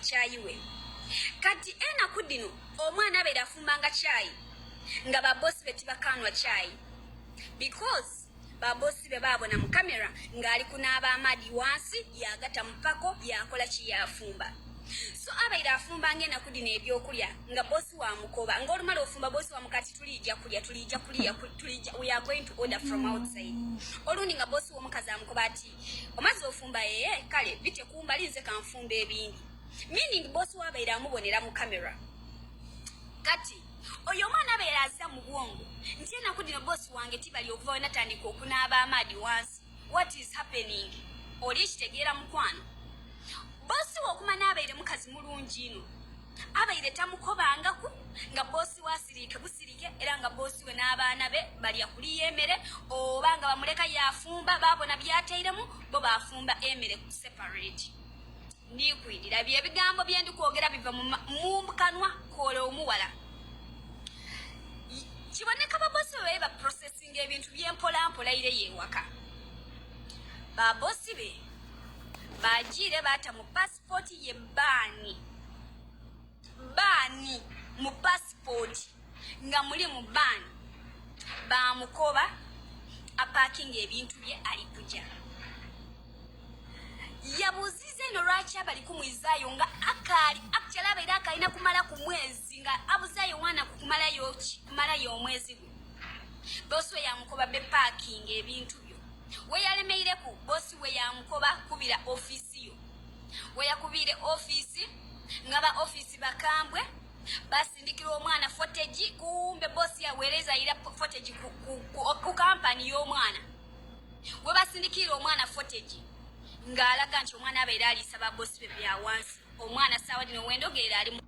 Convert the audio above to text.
kyayi we. Kati enaku dino omwana abeera afumbanga kyayi nga babosi be tibakanwa kyayi, because babosi be baabona mu kamera ng'ali kunaaba amadi wansi, yagata mupako, yakola ki, yafumba. So abaire afumbanga enaku dino ebyokulya nga bosi wamukoba, ng'olumala ofumba, bosi wamukati, "Tulijja kulya, tulijja kulya, tulijja, we are going to order from outside." Olundi nga bosi w'omukazi amukoba ati, "Omaze ofumba?" "Yeye." "Kale bite kumbali, nze kanfumba ebindi," meaning bosi wabaire amubonera mu kamera. Kati oyo omwana abeera azza mu bwongo nti enaku dino bosi wange tibali okuva we natandika okunaaba amaadi wansi. What is happening? Oli kitegeera, mukwano? Bosi we okuma n'abaire mukazi mulungi ino, abaire tamukobangaku, nga bosi we asiriike busirike, era nga bosi we n'abaana be balya kuliya emere, oba nga bamuleka yafumba, babona byateiremu, bo bafumba emere separate. Ndikwidira bye ebigambo bye ndikwogera biva mu kanwa kola omuwala. Kiboneka babosi be babe baprocessinga ebintu byempolampola ire yewaka. Babosi be bagiire baata mu pasipooti ye ban, ban mu pasipooti nga muli mu ban, bamukoba apackinga ebintu bye ali kuja. Yabuuziza eno lwaki abali kumwizaayo nga akaali, actually abaire akalina kumala ku mwezi, nga abuzaayo wana ku kumalayo ki, kumalayo omwezi gwe. Bosi we yamukoba be packinga ebintu byo. We yalemeireku, bosi we yamukoba, "Kubira ofiisi yo." We yakubiire ofiisi, nga ba ofiisi bakambwe, basindikira omwana footage. Kumbe bosi yaweereza ira footage ku kampani y'omwana. We basindikira omwana footage ng'alaga nti omwana abeera aliisa babosi be bya wansi. Omwana saawa dino wendogeera ali mu